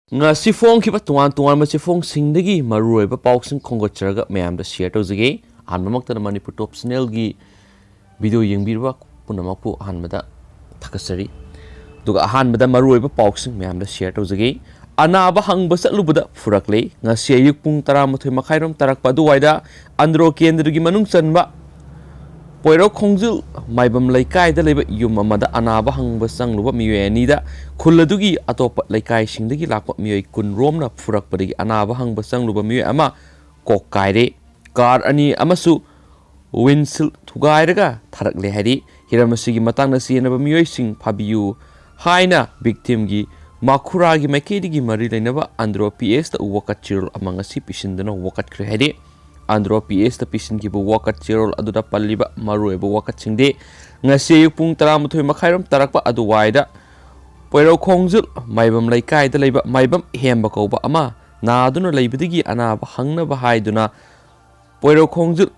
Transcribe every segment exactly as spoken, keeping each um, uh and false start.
ꯉꯁꯤ ꯐꯣꯡꯈꯤꯕ ꯇꯣꯉꯥꯟ ꯇꯣꯉꯥꯟꯕ ꯆꯦꯐꯣꯡꯁꯤꯡꯗꯒꯤ ꯃꯔꯨꯑꯣꯏꯕ ꯄꯥꯎꯁꯤꯡ ꯈꯣꯝꯒꯠꯆꯔꯒ ꯃꯌꯥꯝꯗ ꯁꯤꯌꯔ ꯇꯧꯖꯒꯦ꯫ ꯑꯍꯥꯟꯕꯃꯛꯇꯗ ꯃꯅꯤꯄꯨꯔ ꯇꯣꯞ ꯆꯦꯅꯦꯜꯒꯤ ꯚꯤꯗꯤꯑꯣ ꯌꯦꯡꯕꯤꯔꯤꯕ ꯄꯨꯝꯅꯃꯛꯄꯨ ꯑꯍꯥꯟꯕꯗ ꯊꯥꯒꯠꯆꯔꯤ꯫ ꯑꯗꯨꯒ ꯑꯍꯥꯟꯕꯗ ꯃꯔꯨꯑꯣꯏꯕ ꯄꯥꯎꯁꯤꯡ ꯃꯌꯥꯝꯗ ꯁꯤꯌꯔ ꯇꯧꯖꯒꯦ꯫ ꯑꯅꯥꯕ ꯍꯪꯕ ꯆꯠꯂꯨꯕꯗ ꯐꯨꯔꯛꯂꯦ꯫ ꯉꯁꯤ ꯑꯌꯨꯛ ꯄꯨꯡ ꯇꯔꯥꯃꯥꯊꯣꯏ ꯃꯈꯥꯏꯔꯣꯝ ꯇꯥꯔꯛꯄ ꯑꯗꯨꯋꯥꯏꯗ ꯑꯟꯗ꯭ꯔꯣ ꯀꯦꯟꯗ꯭ꯔꯒꯤ ꯃꯅꯨꯡ ꯆꯟꯕ ꯄꯣꯏꯔꯧ ꯈꯣꯡꯖꯤꯜ ꯃꯥꯏꯕꯝ ꯂꯩꯀꯥꯏꯗ ꯂꯩꯕ ꯌꯨꯝ ꯑꯃꯗ ꯑꯅꯥꯕ ꯍꯪꯕ ꯆꯪꯂꯨꯕ ꯃꯤꯑꯣꯏ ꯑꯅꯤꯗ ꯈꯨꯜ ꯑꯗꯨꯒꯤ ꯑꯇꯣꯞꯄ ꯂꯩꯀꯥꯏꯁꯤꯡꯗꯒꯤ ꯂꯥꯛꯄ ꯃꯤꯑꯣꯏ ꯀꯨꯟ ꯔꯣꯝꯅ ꯐꯨꯔꯛꯄꯗꯒꯤ ꯑꯅꯥꯕ ꯍꯪꯕ ꯆꯪꯂꯨꯕ ꯃꯤꯑꯣꯏ ꯑꯃ ꯀꯣꯛ ꯀꯥꯏꯔꯦ꯫ ꯀꯥꯔ ꯑꯅꯤ ꯑꯃꯁꯨ ꯋꯤꯟꯁꯤꯜ ꯊꯨꯒꯥꯏꯔꯒ ꯊꯥꯔꯛꯂꯦ ꯍꯥꯏꯔꯤ꯫ ꯍꯤꯔꯝ ꯑꯁꯤꯒꯤ ꯃꯇꯥꯡꯗ ꯆꯦꯟꯅꯕ ꯃꯤꯑꯣꯏꯁꯤꯡ ꯐꯥꯕꯤꯌꯨ ꯍꯥꯏꯅ ꯚꯤꯛꯇꯤꯝꯒꯤ ꯃꯈꯨꯔꯥꯒꯤ ꯃꯥꯏꯀꯩꯗꯒꯤ ꯃꯔꯤ ꯂꯩꯅꯕ ꯑꯟꯗ꯭ꯔꯣ ꯄꯤ ꯑꯦꯁꯇ ꯋꯥꯀꯠ ꯆꯦꯔꯣꯜ ꯑꯃ ꯉꯁꯤ ꯄꯤꯁꯤꯟꯗꯨꯅ ꯋꯥꯀꯠꯈ꯭ꯔꯦ ꯍꯥꯏꯔꯤ꯫ ꯑꯟꯗ꯭ꯔꯣ ꯄꯤ ꯑꯦꯁꯇ ꯄꯤꯁꯤꯟꯈꯤꯕ ꯋꯥꯀꯠ ꯆꯦꯔꯣꯜ ꯑꯗꯨꯗ ꯄꯜꯂꯤꯕ ꯃꯔꯨꯑꯣꯏꯕ ꯋꯥꯀꯠꯁꯤꯡꯗꯤ ꯉꯁꯤ ꯑꯌꯨꯛ ꯄꯨꯡ ꯇꯔꯥꯃꯥꯊꯣꯏ ꯃꯈꯥꯏꯔꯣꯝ ꯇꯥꯔꯛꯄ ꯑꯗꯨꯋꯥꯏꯗ ꯄꯣꯏꯔꯧ ꯈꯣꯡꯖꯤꯜ ꯃꯥꯏꯕꯝ ꯂꯩꯀꯥꯏꯗ ꯂꯩꯕ ꯃꯥꯏꯕꯝ ꯍꯦꯝꯕ ꯀꯧꯕ ꯑꯃ ꯅꯥꯗꯨꯅ ꯂꯩꯕꯗꯒꯤ ꯑꯅꯥꯕ ꯍꯪꯅꯕ ꯍꯥꯏꯗꯨꯅ ꯄꯣꯏꯔꯧ ꯈꯣꯡꯖꯤꯜ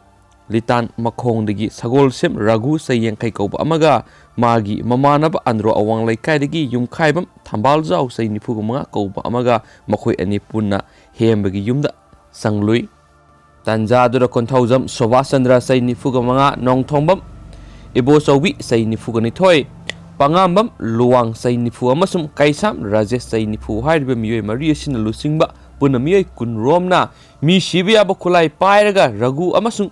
ꯂꯤꯇꯥꯟ ꯃꯈꯣꯡꯗꯒꯤ ꯁꯒꯣꯜꯁꯦꯝ ꯔꯘꯨ ꯆꯍꯤ ꯌꯥꯡꯈꯩ ꯀꯧꯕ ꯑꯃꯒ ꯃꯥꯒꯤ ꯃꯃꯥꯟꯅꯕ ꯑꯟꯗ꯭ꯔꯣ ꯑꯋꯥꯡ ꯂꯩꯀꯥꯏꯗꯒꯤ ꯌꯨꯝꯈꯥꯏꯕꯝ ꯊꯝꯕꯥꯜꯖꯥꯎ ꯆꯍꯤ ꯅꯤꯐꯨꯒ ꯃꯉꯥ ꯀꯧꯕ ꯑꯃꯒ ꯃꯈꯣꯏ ꯑꯅꯤ ꯄꯨꯟꯅ ꯍꯦꯝꯕꯒꯤ ꯌꯨꯝꯗ ꯆꯪꯂꯨꯏ꯫ ꯇꯥꯟꯖꯥꯗꯨꯗ ꯀꯣꯟꯊꯧꯖꯝ ꯁꯨꯕꯥꯁ ꯆꯟꯗ꯭ꯔ ꯆꯍꯤ ꯅꯤꯐꯨꯒ ꯃꯉꯥ, ꯅꯣꯡꯊꯣꯡꯕꯝ ꯏꯕꯣꯆꯧꯕꯤ ꯆꯍꯤ ꯅꯤꯐꯨꯒ ꯅꯤꯊꯣꯏ, ꯄꯉꯥꯝꯕꯝ ꯂꯨꯋꯥꯡ ꯆꯍꯤ ꯅꯤꯐꯨ ꯑꯃꯁꯨꯡ ꯀꯩꯁꯥꯝ ꯔꯥꯖꯦꯁ ꯆꯍꯤ ꯅꯤꯐꯨ ꯍꯥꯏꯔꯤꯕ ꯃꯤꯑꯣꯏ ꯃꯔꯤ ꯑꯁꯤꯅ ꯂꯨꯆꯤꯡꯕ ꯄꯨꯟꯅ ꯃꯤꯑꯣꯏ ꯀꯨꯟ ꯔꯣꯝꯅ ꯃꯤ ꯁꯤꯕ ꯌꯥꯕ ꯈꯨꯠꯂꯥꯏ ꯄꯥꯏꯔꯒ ꯔꯘꯨ ꯑꯃꯁꯨꯡ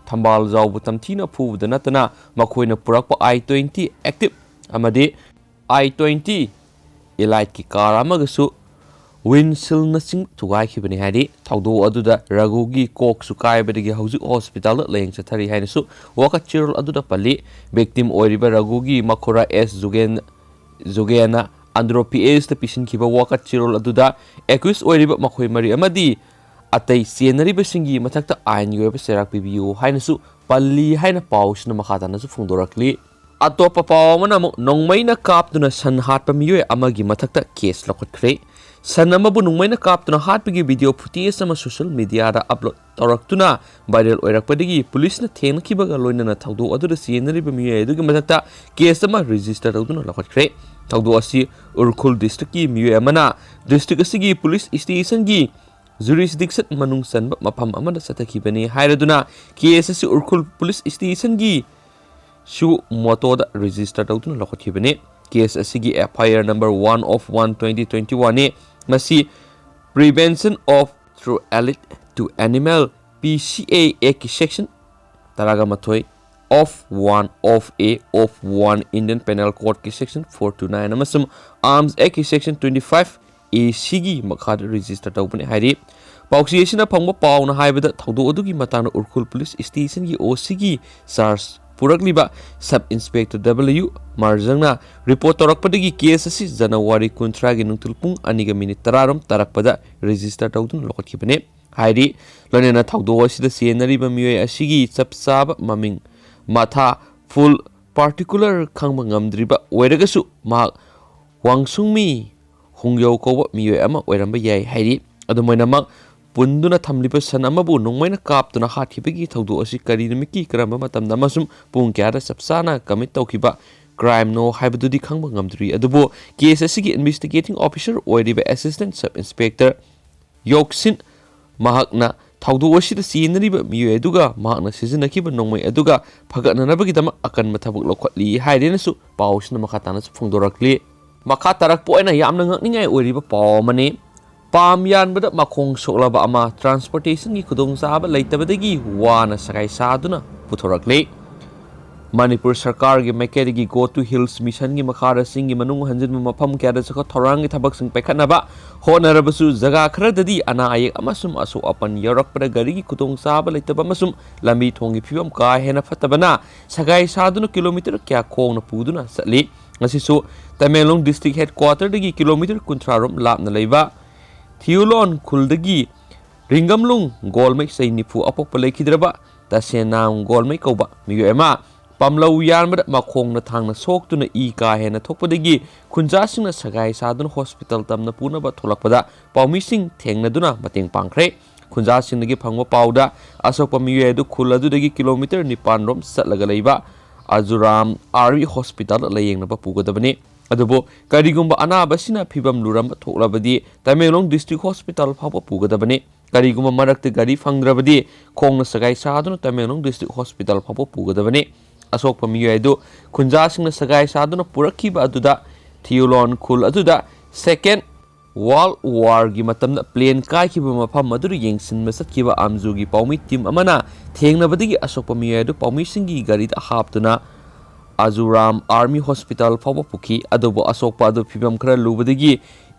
ꯊꯝꯕꯥꯜꯖꯥꯎꯕꯨ ꯇꯝꯊꯤꯅ ꯐꯨꯕꯗ ꯅꯠꯇꯅ ꯃꯈꯣꯏꯅ ꯄꯨꯔꯛꯄ ꯑꯥꯏ ꯇ꯭ꯋꯦꯟꯇꯤ ꯑꯦꯛꯇꯤꯚ ꯑꯃꯗꯤ ꯑꯥꯏ ꯇ꯭ꯋꯦꯟꯇꯤ ꯏꯂꯥꯏꯠꯀꯤ ꯀꯥꯔ ꯑꯃꯒꯁꯨ ꯋꯤꯟꯁꯤꯜꯅꯆꯤꯡꯕ ꯊꯨꯒꯥꯏꯈꯤꯕꯅꯤ ꯍꯥꯏꯔꯤ꯫ ꯊꯧꯗꯣꯛ ꯑꯗꯨꯗ ꯔꯘꯨꯒꯤ ꯀꯣꯛꯁꯨ ꯀꯥꯏꯕꯗꯒꯤ ꯍꯧꯖꯤꯛ ꯍꯣꯁꯄꯤꯇꯥꯜꯗ ꯂꯥꯌꯦꯡ ꯆꯠꯊꯔꯤ ꯍꯥꯏꯅꯁꯨ ꯋꯥꯀꯠ ꯆꯦꯔꯣꯜ ꯑꯗꯨꯗ ꯄꯜꯂꯤ꯫ ꯚꯤꯛꯇꯤꯝ ꯑꯣꯏꯔꯤꯕ ꯔꯘꯨꯒꯤ ꯃꯈꯨꯔꯥ ꯑꯦꯁ ꯖꯨꯒꯦꯟ, ꯖꯨꯒꯦꯟꯅ ꯑꯟꯗ꯭ꯔꯣ ꯄꯤ ꯑꯦꯁꯇ ꯄꯤꯁꯤꯟꯈꯤꯕ ꯋꯥꯀꯠ ꯆꯦꯔꯣꯜ ꯑꯗꯨꯗ ꯑꯦꯀ꯭ꯌꯨꯁ ꯑꯣꯏꯔꯤꯕ ꯃꯈꯣꯏ ꯃꯔꯤ ꯑꯃꯗꯤ ꯑꯇꯩ ꯆꯦꯟꯅꯔꯤꯕꯁꯤꯡꯒꯤ ꯃꯊꯛꯇ ꯑꯥꯏꯟꯒꯤ ꯑꯣꯏꯕ ꯆꯩꯔꯥꯛ ꯄꯤꯕꯤꯌꯨ ꯍꯥꯏꯅꯁꯨ ꯄꯜꯂꯤ ꯍꯥꯏꯅ ꯄꯥꯎꯁꯤꯅ ꯃꯈꯥ ꯇꯥꯅꯁꯨ ꯐꯣꯡꯗꯣꯔꯛꯂꯤ꯫ ꯑꯇꯣꯞꯄ ꯄꯥꯎ ꯑꯃꯅ ꯑꯃꯨꯛ ꯅꯣꯡꯃꯩꯅ ꯀꯥꯞꯇꯨꯅ ꯁꯟ ꯍꯥꯠꯄ ꯃꯤꯑꯣꯏ ꯑꯃꯒꯤ ꯃꯊꯛꯇ ꯀꯦꯁ ꯂꯧꯈꯠꯈ꯭ꯔꯦ꯫ ꯁꯟ ꯑꯃꯕꯨ ꯅꯣꯡꯃꯩꯅ ꯀꯥꯞꯇꯨꯅ ꯍꯥꯠꯄꯒꯤ video footage ꯑꯃ social mediaꯗ upload ꯇꯧꯔꯛꯇꯨꯅ viral ꯑꯣꯏꯔꯛꯄꯗꯒꯤ ꯄꯨꯂꯤꯁꯅ ꯊꯦꯡꯅꯈꯤꯕꯒ ꯂꯣꯏꯅꯅ ꯊꯧꯗꯣꯛ ꯑꯗꯨꯗ ꯆꯦꯟꯅꯔꯤꯕ ꯃꯤꯑꯣꯏ ꯑꯗꯨꯒꯤ ꯃꯊꯛꯇ case ꯑꯃ register ꯇꯧꯗꯨꯅ ꯂꯧꯈꯠꯈ꯭ꯔꯦ꯫ ꯊꯧꯗꯣꯛ ꯑꯁꯤ ꯎꯔꯈꯨꯜ districtꯀꯤ ꯃꯤꯑꯣꯏ ꯑꯃꯅ district ꯑꯁꯤꯒꯤ police stationꯒꯤ jurisdiction ꯃꯅꯨꯡ ꯆꯟꯕ ꯃꯐꯝ ꯑꯃꯗ ꯆꯠꯊꯈꯤꯕꯅꯤ ꯍꯥꯏꯔꯗꯨꯅ case ꯑꯁꯤ ꯎꯔꯈꯨꯜ police stationꯒꯤ suo motoꯗ register ꯇꯧꯗꯨꯅ ꯂꯧꯈꯠꯈꯤꯕꯅꯤ꯫ Case ꯑꯁꯤꯒꯤ F I R number one of one twenty twenty oneꯅꯤ꯫ ꯃꯁꯤ Prevention of Cruelty to Animal, P C A Act section ꯇꯔꯥꯒ ꯃꯥꯊꯣꯏ of one of A of one Indian Penal Codeꯀꯤ section four two nine ꯑꯃꯁꯨꯡ Arms Actꯀꯤ section twenty five A Cꯒꯤ ꯃꯈꯥꯗ register ꯇꯧꯕꯅꯤ ꯍꯥꯏꯔꯤ꯫ ꯄꯥꯎꯆꯦ ꯑꯁꯤꯅ ꯐꯪꯕ ꯄꯥꯎꯅ ꯍꯥꯏꯕꯗ ꯊꯧꯗꯣꯛ ꯑꯗꯨꯒꯤ ꯃꯇꯥꯡꯗ ꯎꯔꯈꯨꯜ police stationꯒꯤ O Cꯒꯤ charge ꯄꯨꯔꯛꯂꯤꯕ Sub Inspector W ꯃꯥꯔꯖꯪꯅ report ꯇꯧꯔꯛꯄꯗꯒꯤ case ꯑꯁꯤ January ꯀꯨꯟꯊ꯭ꯔꯥꯒꯤ ꯅꯨꯡꯊꯤꯜ ꯄꯨꯡ ꯑꯅꯤꯒ minute ꯇꯔꯥꯔꯣꯝ ꯇꯥꯔꯛꯄꯗ register ꯇꯧꯗꯨꯅ ꯂꯧꯈꯠꯈꯤꯕꯅꯤ ꯍꯥꯏꯔꯤ꯫ ꯂꯣꯏꯅꯅ ꯊꯧꯗꯣꯛ ꯑꯁꯤꯗ ꯆꯦꯟꯅꯔꯤꯕ ꯃꯤꯑꯣꯏ ꯑꯁꯤꯒꯤ ꯆꯞ ꯆꯥꯕ ꯃꯃꯤꯡ, ꯃꯊꯥ, full particular ꯈꯪꯕ ꯉꯝꯗ꯭ꯔꯤꯕ ꯑꯣꯏꯔꯒꯁꯨ ꯃꯍꯥꯛ ꯋꯥꯡꯁꯨꯡꯃꯤ ꯍꯣꯡꯌꯧ ꯀꯧꯕ ꯃꯤꯑꯣꯏ ꯑꯃ ꯑꯣꯏꯔꯝꯕ ꯌꯥꯏ ꯍꯥꯏꯔꯤ꯫ ꯑꯗꯨꯝ ꯑꯣꯏꯅꯃꯛ, ꯄꯨꯟꯗꯨꯅ ꯊꯝꯂꯤꯕ ꯁꯟ ꯑꯃꯕꯨ ꯅꯣꯡꯃꯩꯅ ꯀꯥꯞꯇꯨꯅ ꯍꯥꯠꯈꯤꯕꯒꯤ ꯊꯧꯗꯣꯛ ꯑꯁꯤ ꯀꯔꯤ ꯅꯨꯃꯤꯠꯀꯤ ꯀꯔꯝꯕ ꯃꯇꯝꯗ ꯑꯃꯁꯨꯡ ꯄꯨꯡ ꯀꯌꯥꯗ ꯆꯞ ꯆꯥꯅ commit ꯇꯧꯈꯤꯕ crimeꯅꯣ ꯍꯥꯏꯕꯗꯨꯗꯤ ꯈꯪꯕ ꯉꯝꯗ꯭ꯔꯤ꯫ ꯑꯗꯨꯕꯨ case ꯑꯁꯤꯒꯤ investigating officer ꯑꯣꯏꯔꯤꯕ Assistant Sub Inspector ꯌꯣꯛꯁꯤꯟ ꯃꯍꯥꯛꯅ ꯊꯧꯗꯣꯛ ꯑꯁꯤꯗ ꯆꯦꯟꯅꯔꯤꯕ ꯃꯤꯑꯣꯏ ꯑꯗꯨꯒ ꯃꯍꯥꯛꯅ ꯁꯤꯖꯤꯟꯅꯈꯤꯕ ꯅꯣꯡꯃꯩ ꯑꯗꯨꯒ ꯐꯒꯠꯅꯅꯕꯒꯤꯗꯃꯛ ꯑꯀꯟꯕ ꯊꯕꯛ ꯂꯧꯈꯠꯂꯤ ꯍꯥꯏꯔꯦꯅꯁꯨ ꯄꯥꯎ ꯑꯁꯤꯅ ꯃꯈꯥ ꯇꯥꯅꯁꯨ ꯐꯣꯡꯗꯣꯔꯛꯂꯤ꯫ ꯃꯈꯥ ꯇꯥꯔꯛꯄ ꯑꯣꯏꯅ ꯌꯥꯝꯅ ꯉꯛꯅꯤꯡꯉꯥꯏ ꯑꯣꯏꯔꯤꯕ ꯄꯥꯎ ꯑꯃꯅꯤ꯫ ꯄꯥꯝ ꯌꯥꯟꯕꯗ ꯃꯈꯣꯡ ꯁꯣꯛꯂꯕ ꯑꯃ transportationꯒꯤ ꯈꯨꯗꯣꯡꯆꯥꯕ ꯂꯩꯇꯕꯗꯒꯤ ꯋꯥꯅ ꯁꯒꯥꯏ ꯁꯥꯗꯨꯅ ꯄꯨꯊꯣꯔꯛꯂꯤ꯫ ꯃꯅꯤꯄꯨꯔ ꯁꯔꯀꯥꯔꯒꯤ ꯃꯥꯏꯀꯩꯗꯒꯤ Go to Hills Missionꯒꯤ ꯃꯈꯥꯗ ꯆꯤꯡꯒꯤ ꯃꯅꯨꯡ ꯍꯟꯖꯤꯟꯕ ꯃꯐꯝ ꯀꯌꯥꯗ ꯆꯥꯎꯈꯠ ꯊꯧꯔꯥꯡꯒꯤ ꯊꯕꯛꯁꯤꯡ ꯄꯥꯏꯈꯠꯅꯕ ꯍꯣꯠꯅꯔꯕꯁꯨ, ꯖꯒꯥ ꯈꯔꯗꯗꯤ ꯑꯅꯥ ꯑꯌꯦꯛ ꯑꯃꯁꯨꯡ ꯑꯁꯣꯛ ꯑꯄꯟ ꯌꯥꯎꯔꯛꯄꯗ ꯒꯥꯔꯤꯒꯤ ꯈꯨꯗꯣꯡꯆꯥꯕ ꯂꯩꯇꯕ ꯑꯃꯁꯨꯡ ꯂꯝꯕꯤ ꯊꯣꯡꯒꯤ ꯐꯤꯕꯝ ꯀꯥ ꯍꯦꯟꯅ ꯐꯠꯇꯕꯅ ꯁꯒꯥꯏ ꯁꯥꯗꯨꯅ kilometre ꯀꯌꯥ ꯈꯣꯡꯅ ꯄꯨꯗꯨꯅ ꯆꯠꯂꯤ꯫ ꯃꯁꯤꯁꯨ ꯇꯃꯦꯡꯂꯣꯡ district headquarterꯗꯒꯤ kilometre ꯀꯨꯟꯊ꯭ꯔꯥ ꯔꯣꯝ ꯂꯥꯞꯅ ꯂꯩꯕ ꯊꯤꯌꯨꯂꯣꯟ ꯈꯨꯜꯗꯒꯤ ꯔꯤꯡꯒꯝꯂꯨꯡ ꯒꯣꯜꯃꯩ ꯆꯍꯤ ꯅꯤꯐꯨ ꯑꯄꯣꯛꯄ ꯂꯩꯈꯤꯗ꯭ꯔꯕ ꯇꯁꯦꯅꯥꯝ ꯒꯣꯜꯃꯩ ꯀꯧꯕ ꯃꯤꯑꯣꯏ ꯑꯃ ꯄꯥꯝꯂꯧ ꯌꯥꯟꯕꯗ ꯃꯈꯣꯡꯅ ꯊꯥꯡꯅ ꯁꯣꯛꯇꯨꯅ ꯏ ꯀꯥ ꯍꯦꯟꯅ ꯊꯣꯛꯄꯗꯒꯤ ꯈꯨꯟꯖꯥꯁꯤꯡꯅ ꯁꯒꯥꯏ ꯁꯥꯗꯨꯅ ꯍꯣꯁꯄꯤꯇꯥꯜ ꯇꯝꯅ ꯄꯨꯅꯕ ꯊꯣꯛꯂꯛꯄꯗ ꯄꯥꯎꯃꯤꯁꯤꯡ ꯊꯦꯡꯅꯗꯨꯅ ꯃꯇꯦꯡ ꯄꯥꯡꯈ꯭ꯔꯦ꯫ ꯈꯨꯟꯖꯥꯁꯤꯡꯗꯒꯤ ꯐꯪꯕ ꯄꯥꯎꯗ, ꯑꯁꯣꯛꯄ ꯃꯤꯑꯣꯏ ꯑꯗꯨ ꯈꯨꯜ ꯑꯗꯨꯗꯒꯤ ꯀꯤꯂꯣꯃꯤꯇꯔ ꯅꯤꯄꯥꯟ ꯔꯣꯝ ꯆꯠꯂꯒ ꯂꯩꯕ ꯑꯖꯨꯔꯥꯝ ꯑꯥꯔꯃꯤ ꯍꯣꯁꯄꯤꯇꯥꯜꯗ ꯂꯥꯌꯦꯡꯅꯕ ꯄꯨꯒꯗꯕꯅꯤ꯫ ꯑꯗꯨꯕꯨ ꯀꯔꯤꯒꯨꯝꯕ ꯑꯅꯥꯕꯁꯤꯅ ꯐꯤꯕꯝ ꯂꯨꯔꯝꯕ ꯊꯣꯛꯂꯕꯗꯤ ꯇꯃꯦꯡꯂꯣꯡ ꯗꯤꯁꯇ꯭ꯔꯤꯛ ꯍꯣꯁꯄꯤꯇꯥꯜ ꯐꯥꯎꯕ ꯄꯨꯒꯗꯕꯅꯤ꯫ ꯀꯔꯤꯒꯨꯝꯕ ꯃꯔꯛꯇ ꯒꯥꯔꯤ ꯐꯪꯗ꯭ꯔꯕꯗꯤ ꯈꯣꯡꯅ ꯁꯒꯥꯏ ꯁꯥꯗꯨꯅ ꯇꯃꯦꯡꯂꯣꯡ ꯗꯤꯁꯇ꯭ꯔꯤꯛ ꯍꯣꯁꯄꯤꯇꯥꯜ ꯐꯥꯎꯕ ꯄꯨꯒꯗꯕꯅꯤ꯫ ꯑꯁꯣꯛꯄ ꯃꯤꯑꯣꯏ ꯑꯗꯨ ꯈꯨꯟꯖꯥꯁꯤꯡꯅ ꯁꯒꯥꯏ ꯁꯥꯗꯨꯅ ꯄꯨꯔꯛꯈꯤꯕ ꯑꯗꯨꯗ ꯊꯤꯌꯨꯂꯣꯟ ꯈꯨꯜ ꯑꯗꯨꯗ ꯁꯦꯀꯦꯟ ꯋꯥꯔꯜꯗ ꯋꯥꯔꯒꯤ ꯃꯇꯝꯗ ꯄ꯭ꯂꯦꯟ ꯀꯥꯏꯈꯤꯕ ꯃꯐꯝ ꯑꯗꯨꯗ ꯌꯦꯡꯁꯤꯟꯕ ꯆꯠꯈꯤꯕ ꯑꯥꯝꯖꯨꯒꯤ ꯄꯥꯎꯃꯤ ꯇꯤꯝ ꯑꯃꯅ ꯊꯦꯡꯅꯕꯗꯒꯤ ꯑꯁꯣꯛꯄ ꯃꯤꯑꯣꯏ ꯑꯗꯨ ꯄꯥꯎꯃꯤꯁꯤꯡꯒꯤ ꯒꯥꯔꯤꯗ ꯍꯥꯞꯇꯨꯅ ꯑꯖꯨꯔꯥꯝ ꯑꯥꯔꯃꯤ ꯍꯣꯁꯄꯤꯇꯥꯜ ꯐꯥꯎꯕ ꯄꯨꯈꯤ꯫ ꯑꯗꯨꯕꯨ ꯑꯁꯣꯛꯄ ꯑꯗꯨ ꯐꯤꯕꯝ ꯈꯔ ꯂꯨꯕꯗꯒꯤ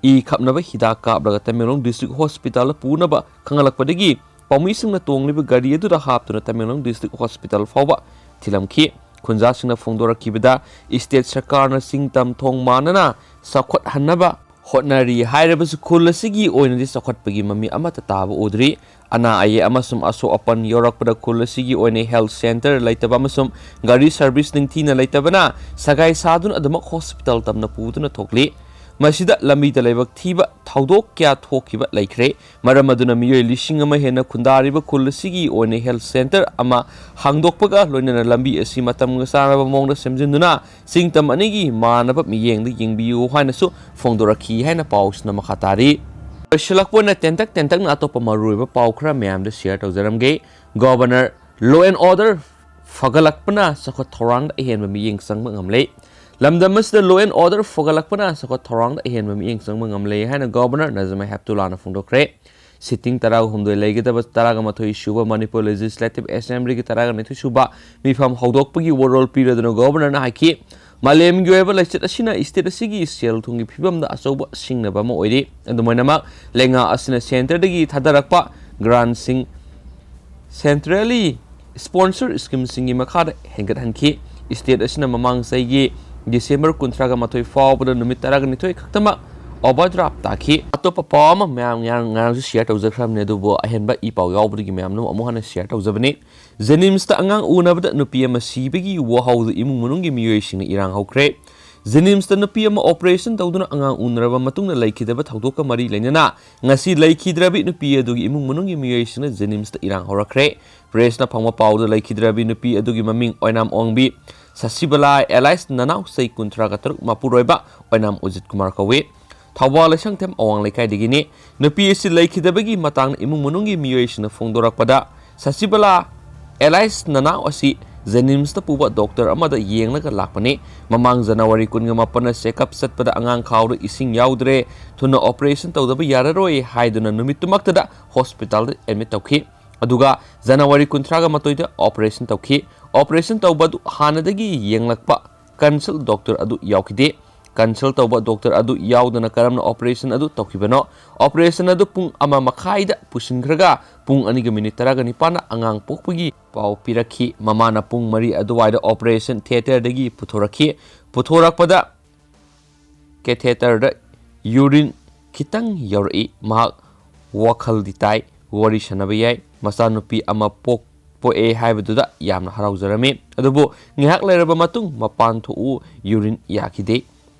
ꯏ ꯈꯞꯅꯕ ꯍꯤꯗꯥꯛ ꯀꯥꯞꯂꯒ ꯇꯃꯦꯡꯂꯣꯡ ꯗꯤꯁꯇ꯭ꯔꯤꯛ ꯍꯣꯁꯄꯤꯇꯥꯜꯗ ꯄꯨꯅꯕ ꯈꯪꯍꯜꯂꯛꯄꯗꯒꯤ ꯄꯥꯎꯃꯤꯁꯤꯡꯅ ꯇꯣꯡꯂꯤꯕ ꯒꯥꯔꯤ ꯑꯗꯨꯗ ꯍꯥꯞꯇꯨꯅ ꯇꯃꯦꯡꯂꯣꯡ ꯗꯤꯁꯇ꯭ꯔꯤꯛ ꯍꯣꯁꯄꯤꯇꯥꯜ ꯐꯥꯎꯕ ꯊꯤꯜꯂꯝꯈꯤ꯫ ꯈꯨꯟꯖꯥꯁꯤꯡꯅ ꯐꯣꯡꯗꯣꯔꯛꯈꯤꯕꯗ, ꯏꯁꯇꯦꯠ ꯁꯔꯀꯥꯔꯅ ꯆꯤꯡ ꯇꯝ ꯊꯣꯡ ꯃꯥꯟꯅꯅ ꯆꯥꯎꯈꯠꯍꯟꯅꯕ ꯍꯣꯠꯅꯔꯤ ꯍꯥꯏꯔꯕꯁꯨ ꯈꯨꯜ ꯑꯁꯤꯒꯤ ꯑꯣꯏꯅꯗꯤ ꯆꯥꯎꯈꯠꯄꯒꯤ ꯃꯃꯤ ꯑꯃꯠꯇ ꯇꯥꯕ ꯎꯗ꯭ꯔꯤ꯫ ꯑꯅꯥ ꯑꯌꯦꯛ ꯑꯃꯁꯨꯡ ꯑꯁꯣꯛ ꯑꯄꯟ ꯌꯥꯎꯔꯛꯄꯗ ꯈꯨꯜ ꯑꯁꯤꯒꯤ ꯑꯣꯏꯅ ꯍꯦꯜꯊ ꯁꯦꯟꯇꯔ ꯂꯩꯇꯕ ꯑꯃꯁꯨꯡ ꯒꯥꯔꯤ ꯁꯔꯚꯤꯁ ꯅꯤꯡꯊꯤꯅ ꯂꯩꯇꯕꯅ ꯁꯒꯥꯏ ꯁꯥꯗꯨꯅ ꯑꯗꯨꯃꯛ ꯍꯣꯁꯄꯤꯇꯥꯜ ꯇꯝꯅ ꯄꯨꯗꯨꯅ ꯊꯣꯛꯂꯤ꯫ ꯃꯁꯤꯗ ꯂꯝꯕꯤꯗ ꯂꯥꯏꯕꯛ ꯊꯤꯕ ꯊꯧꯗꯣꯛ ꯀꯌꯥ ꯊꯣꯛꯈꯤꯕ ꯂꯩꯈ꯭ꯔꯦ꯫ ꯃꯔꯝ ꯑꯗꯨꯅ ꯃꯤꯑꯣꯏ ꯂꯤꯁꯤꯡ ꯑꯃ ꯍꯦꯟꯅ ꯈꯨꯟꯗꯥꯔꯤꯕ ꯈꯨꯜ ꯑꯁꯤꯒꯤ ꯑꯣꯏꯅ ꯍꯦꯜꯊ ꯁꯦꯟꯇꯔ ꯑꯃ ꯍꯥꯡꯗꯣꯛꯄꯒ ꯂꯣꯏꯅꯅ ꯂꯝꯕꯤ ꯑꯁꯤ ꯃꯇꯝꯒ ꯆꯥꯟꯅꯕ ꯃꯑꯣꯡꯗ ꯁꯦꯝꯖꯤꯟꯗꯨꯅ ꯆꯤꯡ ꯇꯝ ꯑꯅꯤꯒꯤ ꯃꯥꯟꯅꯕ ꯃꯤꯠꯌꯦꯡꯗ ꯌꯦꯡꯕꯤꯌꯨ ꯍꯥꯏꯅꯁꯨ ꯐꯣꯡꯗꯣꯔꯛꯈꯤ ꯍꯥꯏꯅ ꯄꯥꯎꯁꯤꯅ ꯃꯈꯥ ꯇꯥꯔꯤ꯫ ꯂꯣꯏꯁꯤꯜꯂꯛꯄ ꯑꯣꯏꯅ ꯇꯦꯟꯇꯛ ꯇꯦꯟꯇꯛꯅ ꯑꯇꯣꯞꯄ ꯃꯔꯨꯑꯣꯏꯕ ꯄꯥꯎ ꯈꯔ ꯃꯌꯥꯝꯗ ꯁꯤꯌꯔ ꯇꯧꯖꯔꯝꯒꯦ꯫ ꯒꯣꯚꯔꯅꯔ, ꯂꯣ ꯑꯦꯟ ꯑꯣꯔꯗꯔ ꯐꯒꯠꯂꯛꯄꯅ ꯆꯥꯎꯈꯠ ꯊꯧꯔꯥꯡꯗ ꯑꯍꯦꯟꯕ ꯃꯤꯠꯌꯦꯡ ꯆꯪꯕ ꯉꯝꯂꯦ꯫ ꯂꯝꯗꯝ ꯑꯁꯤꯗ ꯂꯣ ꯑꯦꯟ ꯑꯣꯔꯗꯔ ꯐꯒꯠꯂꯛꯄꯅ ꯆꯥꯎꯈꯠ ꯊꯧꯔꯥꯡꯗ ꯑꯍꯦꯟꯕ ꯃꯤꯠꯌꯦꯡ ꯆꯪꯕ ꯉꯝꯂꯦ ꯍꯥꯏꯅ ꯒꯣꯚꯔꯅꯔ ꯅꯖꯃꯥ ꯍꯦꯞꯇꯨꯂꯥꯅ ꯐꯣꯡꯗꯣꯛꯈ꯭ꯔꯦ꯫ ꯁꯤꯇꯤꯡ ꯇꯔꯥꯍꯨꯝꯗꯣꯏ ꯂꯩꯒꯗꯕ ꯇꯔꯥꯒ ꯃꯥꯊꯣꯏ ꯁꯨꯕ ꯃꯅꯤꯄꯨꯔ ꯂꯦꯖꯤꯁꯂꯦꯇꯤꯚ ꯑꯦꯁꯦꯝꯕ꯭ꯂꯤꯒꯤ ꯇꯔꯥꯒ ꯅꯤꯊꯣꯏ ꯁꯨꯕ ꯃꯤꯐꯝ ꯍꯧꯗꯣꯛꯄꯒꯤ ꯋꯥꯔꯣꯜ ꯄꯤꯔꯗꯨꯅ ꯒꯣꯚꯔꯅꯔꯅ ꯍꯥꯏꯈꯤ, ꯃꯥꯂꯦꯝꯒꯤ ꯑꯣꯏꯕ ꯂꯩꯆꯠ ꯑꯁꯤꯅ ꯏꯁꯇꯦꯠ ꯑꯁꯤꯒꯤ ꯁꯦꯜ ꯊꯨꯝꯒꯤ ꯐꯤꯕꯝꯗ ꯑꯆꯧꯕ ꯁꯤꯡꯅꯕ ꯑꯃ ꯑꯣꯏꯔꯤ꯫ ꯑꯗꯨꯃꯥꯏꯅꯃꯛ, ꯂꯩꯉꯥꯛ ꯑꯁꯤꯅ ꯁꯦꯟꯇꯔꯗꯒꯤ ꯊꯥꯗꯔꯛꯄ ꯒ꯭ꯔꯥꯟꯁꯤꯡ ꯁꯦꯟꯇ꯭ꯔꯦꯜꯂꯤ ꯁ꯭ꯄꯣꯟꯁꯔ ꯁ꯭ꯀꯤꯝꯁꯤꯡꯒꯤ ꯃꯈꯥꯗ ꯍꯦꯟꯒꯠꯍꯟꯈꯤ꯫ ꯏꯁꯇꯦꯠ ꯑꯁꯤꯅ ꯃꯃꯥꯡ ꯆꯍꯤꯒꯤ ꯗꯤꯁꯦꯝꯕꯔ ꯀꯨꯟꯊ꯭ꯔꯥꯒ ꯃꯥꯊꯣꯏ ꯐꯥꯎꯕꯗ ꯅꯨꯃꯤꯠ ꯇꯔꯥꯒ ꯅꯤꯊꯣꯏ ꯈꯛꯇꯃꯛ ꯑꯣꯚꯔꯗ꯭ꯔꯥꯐ ꯇꯥꯈꯤ꯫ ꯑꯇꯣꯞꯄ ꯄꯥꯎ ꯑꯃ ꯃꯌꯥꯝ ꯉꯔꯥꯡ, ꯉꯔꯥꯡꯁꯨ ꯁꯤꯌꯔ ꯇꯧꯖꯈ꯭ꯔꯕꯅꯤ, ꯑꯗꯨꯕꯨ ꯑꯍꯦꯟꯕ ꯏ ꯄꯥꯎ ꯌꯥꯎꯕꯗꯒꯤ ꯃꯌꯥꯝꯅ ꯑꯃꯨꯛ ꯍꯟꯅ ꯁꯤꯌꯔ ꯇꯧꯖꯕꯅꯤ꯫ ꯖꯦꯅꯤꯝꯁꯇ ꯑꯉꯥꯡ ꯎꯅꯕꯗ ꯅꯨꯄꯤ ꯑꯃ ꯁꯤꯕꯒꯤ ꯋꯥꯍꯧꯗꯨ ꯏꯃꯨꯡ ꯃꯅꯨꯡꯒꯤ ꯃꯤꯑꯣꯏꯁꯤꯡꯅ ꯏꯔꯥꯡ ꯍꯧꯈ꯭ꯔꯦ꯫ ꯖꯦꯅꯤꯝꯁꯇ ꯅꯨꯄꯤ ꯑꯃ ꯑꯣꯄꯔꯦꯁꯟ ꯇꯧꯗꯨꯅ ꯑꯉꯥꯡ ꯎꯅꯔꯕ ꯃꯇꯨꯡꯗ ꯂꯩꯈꯤꯗꯕ ꯊꯧꯗꯣꯛꯀ ꯃꯔꯤ ꯂꯩꯅꯅ ꯉꯁꯤ ꯂꯩꯈꯤꯗ꯭ꯔꯕꯤ ꯅꯨꯄꯤ ꯑꯗꯨꯒꯤ ꯏꯃꯨꯡ ꯃꯅꯨꯡꯒꯤ ꯃꯤꯑꯣꯏꯁꯤꯡꯅ ꯖꯦꯅꯤꯝꯁꯇ ꯏꯔꯥꯡ ꯍꯧꯔꯛꯈ꯭ꯔꯦ꯫ ꯄ꯭ꯔꯦꯁꯅ ꯐꯪꯕ ꯄꯥꯎꯗ ꯂꯩꯈꯤꯗ꯭ꯔꯕꯤ ꯅꯨꯄꯤ ꯑꯗꯨꯒꯤ ꯃꯃꯤꯡ ꯑꯣꯏꯅꯥꯝ ꯑꯣꯡꯕꯤ ꯁꯁꯤꯕꯂꯥ ꯑꯦꯂꯥꯏꯁ ꯅꯅꯥꯎ ꯆꯍꯤ ꯀꯨꯟꯊ꯭ꯔꯥꯒ ꯇꯔꯨꯛ ꯃꯄꯨꯔꯣꯏꯕ ꯑꯣꯏꯅꯥꯝ ꯎꯖꯤꯠ ꯀꯨꯃꯥꯔ ꯀꯧꯏ꯫ ꯊꯧꯕꯥꯜ ꯂꯩꯁꯪꯊꯦꯝ ꯑꯋꯥꯡ ꯂꯩꯀꯥꯏꯗꯒꯤꯅꯤ꯫ ꯅꯨꯄꯤ ꯑꯁꯤ ꯂꯩꯈꯤꯗꯕꯒꯤ ꯃꯇꯥꯡꯗ ꯏꯃꯨꯡ ꯃꯅꯨꯡꯒꯤ ꯃꯤꯑꯣꯏꯁꯤꯡꯅ ꯐꯣꯡꯗꯣꯔꯛꯄꯗ, ꯁꯁꯤꯕꯂꯥ ꯑꯦꯂꯥꯏꯁ ꯅꯅꯥꯎ ꯑꯁꯤ ꯖꯦꯅꯤꯝꯁꯇ ꯄꯨꯕ ꯗꯣꯛꯇꯔ ꯑꯃꯗ ꯌꯦꯡꯂꯒ ꯂꯥꯛꯄꯅꯤ꯫ ꯃꯃꯥꯡ ꯖꯅꯋꯥꯔꯤ ꯀꯨꯟꯒ ꯃꯥꯄꯟꯗ ꯆꯦꯛꯑꯞ ꯆꯠꯄꯗ ꯑꯉꯥꯡ ꯈꯥꯎꯗ ꯏꯁꯤꯡ ꯌꯥꯎꯗ꯭ꯔꯦ, ꯊꯨꯅ ꯑꯣꯄꯔꯦꯁꯟ ꯇꯧꯗꯕ ꯌꯥꯔꯔꯣꯏ ꯍꯥꯏꯗꯨꯅ ꯅꯨꯃꯤꯠꯇꯨꯃꯛꯇꯗ ꯍꯣꯁꯄꯤꯇꯥꯜꯗ ꯑꯦꯗꯃꯤꯠ ꯇꯧꯈꯤ꯫ ꯑꯗꯨꯒ ꯖꯅꯋꯥꯔꯤ ꯀꯨꯟꯊ꯭ꯔꯥꯒ ꯃꯥꯊꯣꯏꯗ ꯑꯣꯄꯔꯦꯁꯟ ꯇꯧꯈꯤ꯫ ꯑꯣꯄꯔꯦꯁꯟ ꯇꯧꯕ ꯑꯗꯨ ꯍꯥꯟꯅꯗꯒꯤ ꯌꯦꯡꯂꯛꯄ ꯀꯟꯁꯜ ꯗꯣꯛꯇꯔ ꯑꯗꯨ ꯌꯥꯎꯈꯤꯗꯦ꯫ ꯀꯟꯁꯜ ꯇꯧꯕ ꯗꯣꯛꯇꯔ ꯑꯗꯨ ꯌꯥꯎꯗꯅ ꯀꯔꯝꯅ ꯑꯣꯄꯔꯦꯁꯟ ꯑꯗꯨ ꯇꯧꯈꯤꯕꯅꯣ? ꯑꯣꯄꯔꯦꯁꯟ ꯑꯗꯨ ꯄꯨꯡ ꯑꯃ ꯃꯈꯥꯏꯗ ꯄꯨꯁꯤꯟꯈ꯭ꯔꯒ ꯄꯨꯡ ꯑꯅꯤꯒ ꯃꯤꯅꯤꯠ ꯇꯔꯥꯒ ꯅꯤꯄꯥꯟꯗ ꯑꯉꯥꯡ ꯄꯣꯛꯄꯒꯤ ꯄꯥꯎ ꯄꯤꯔꯛꯈꯤ꯫ ꯃꯃꯥꯅ ꯄꯨꯡ ꯃꯔꯤ ꯑꯗꯨꯋꯥꯏꯗ ꯑꯣꯄꯔꯦꯁꯟ ꯊꯤꯌꯦꯇꯔꯗꯒꯤ ꯄꯨꯊꯣꯔꯛꯈꯤ꯫ ꯄꯨꯊꯣꯔꯛꯄꯗ ꯀꯦꯊꯦꯇꯔꯗ ꯌꯨꯔꯤꯟ ꯈꯤꯇꯪ ꯌꯥꯎꯔꯛꯏ꯫ ꯃꯍꯥꯛ ꯋꯥꯈꯜꯗꯤ ꯇꯥꯏ, ꯋꯥꯔꯤ ꯁꯥꯟꯅꯕ ꯌꯥꯏ꯫ ꯃꯆꯥꯅꯨꯄꯤ ꯑꯃ ꯄꯣꯛ-, ꯄꯣꯛꯑꯦ ꯍꯥꯏꯕꯗꯨꯗ ꯌꯥꯝꯅ ꯍꯔꯥꯎꯖꯔꯝꯃꯤ꯫ ꯑꯗꯨꯕꯨ ꯉꯥꯏꯍꯥꯛ ꯂꯩꯔꯕ ꯃꯇꯨꯡ ꯃꯄꯥꯟ ꯊꯣꯛꯎ, ꯌꯨꯔꯤꯟ ꯌꯥꯈꯤꯗꯦ꯫